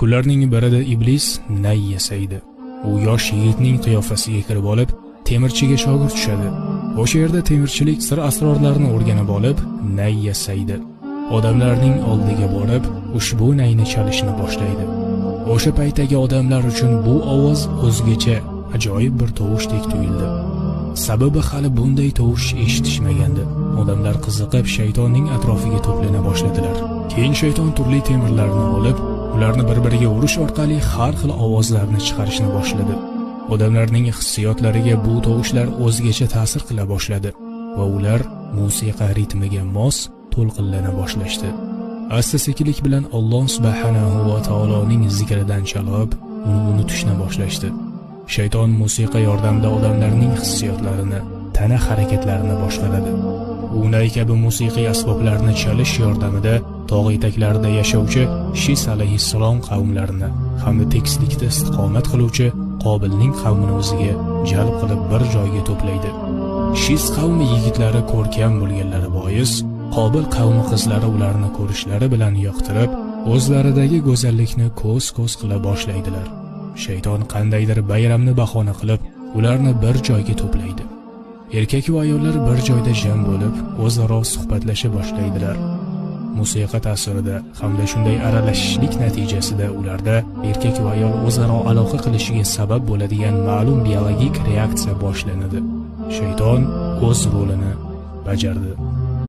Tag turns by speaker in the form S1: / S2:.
S1: Kunlarning birida iblis nay yasaydi. U yosh yigitning qiyofasiga kirib olib, temirchiga shogird tushadi. O'sha yerda temirchilik sir asrorlarini o'rganib olib, nay yasaydi. Odamlarning oldiga borib, ushbu nayni chalishni boshlaydi. O'sha paytdagi odamlar uchun bu ovoz o'zgacha, ajoyib bir tovushdek tuyuldi. Sababi hali bunday tovush eshitishmagandi. Odamlar qiziqib shaytonning atrofiga to'plana boshladilar. Keyin shayton turli temirlarni olib, ularni bir-biriga urish orqali har xil ovozlarni chiqarishni boshladi. Odamlarning hissiyotlariga bu tovushlar o'zgacha ta'sir qila boshladi va ular musiqa ritmiga mos to'lqinlana boshlashdi. Asta-sekinlik bilan Alloh subhanahu va taoloning zikridan chalg'ib, uni unutishni boshlashdi. Shayton musiqa yordamida odamlarning hissiyotlarini, tana harakatlarini boshqaradi. U nay kabi musiqiy asboblarni chalish yordamida tog' etaklarida yashovchi Shis alayhissalom qavmlarini hamda tekislikda istiqomat qiluvchi Qobilning qavmini o'ziga jalb qilib bir joyga to'playdi. Shis qavmi yigitlari ko'rkam bo'lganlari bois, Qobil qavmi qizlari ularni ko'rishlari bilan yoqtirib, o'zlaridagi go'zallikni ko'z-ko'z qila boshlaydilar. Shayton qandaydir bayramni bahona qilib, ularni bir joyga to'playdi. Erkak va ayollar bir joyda jam bo'lib, o'zaro suhbatlasha boshlaydilar. Musiqa ta'sirida hamda shunday aralashishlik natijasida ularda erkak va ayol o'zaro aloqa qilishiga sabab bo'ladigan ma'lum biologik reaksiya boshlanadi. Shayton o'z rolini bajardi.